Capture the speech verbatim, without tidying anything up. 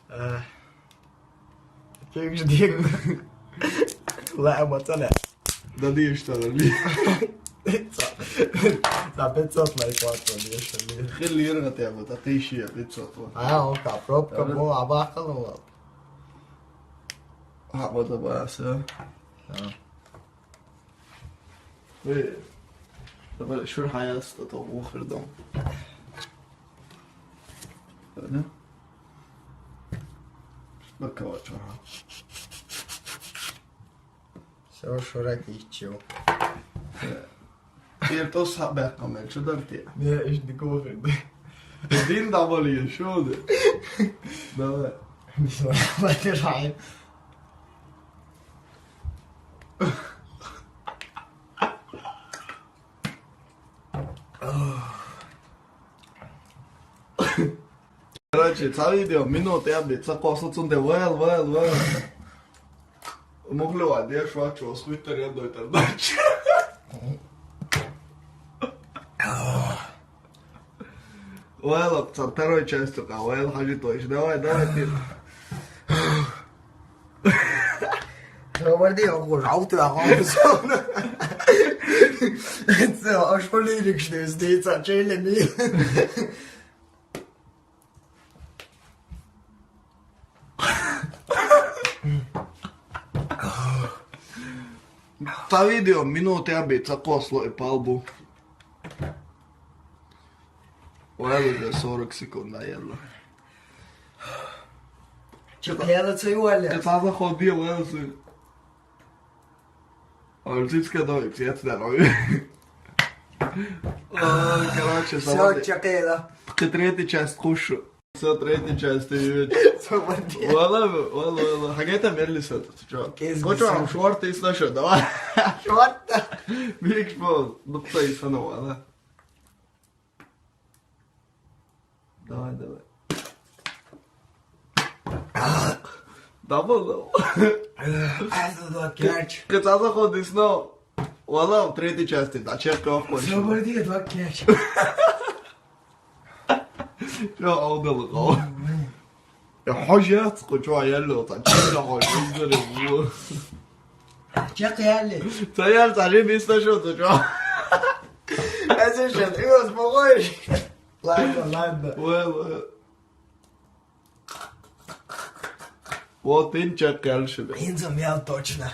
Э, Кегаш дегна. Лаьма ца лаьа. Да деш ца лаьа. Ца пятьсот лайк вац деш. Хил лира гӀатӀа, вот, а ты ещё пятьсот вот. А, он та пробка Ара. Бо, а бахала вот. А, вот, а, баса. А. Э, давай, шура хьаяста, то вохир дом. Да? Бакава чара. Всё, шура кийчу. Э, ир то сабе камел, что дар ты? Не, иш ди кофе. Дин да боли, что да? Давай. Бисмиллахир-рахманир-рахим. Короче, цхьа видео, минута я бе, цхьа кхоссал цунде, вайл, вайл, вайл. Мухлева, деш вачо, сквиттер я дойтар дач. Вайл, цхьа второй часть, а, вайл, хажи точно. Давай, давай, ты. Хабар де, а, хо, жауту, а, хо, сон. Це, а што лирикс не здеться, чили ми. Цхьа видео, минута я бе, цхьа кхоссал и палбу. Вайл уже сорок секунд, наверное. Чё, я на цей валя? Ты сам заходил, вайл сы. А, лжицкая, давай, я тебя говорю. Ой, короче, всё, сама ты чакела. Ты третья часть кушу. Всё, третья часть, ты ведь. Свободен. Вала, вала, вала. Хагета мерлиса, ты чё? Кез Кочо, гиса. Шорты и слышу, давай. Шорты? Биг Шпон, ну кто и сана, вала. Давай, давай. Давай, давай. Ай, да, да, кяч. Кыца заходит снова. Вала, в третьей части, да, чек кого хочешь. Всё, борди, два кяч. Чё, аудалы, кого? Я хожу, я цху, чё, я лёта, чё, я хожу, я говорю, вот. Чё, я лё? Та я, та же место, что ты, чё? Это что, ты успокоишь? Ладно, ладно. Ой, ой. Вот ты чё, короче, да. Инзам я точно.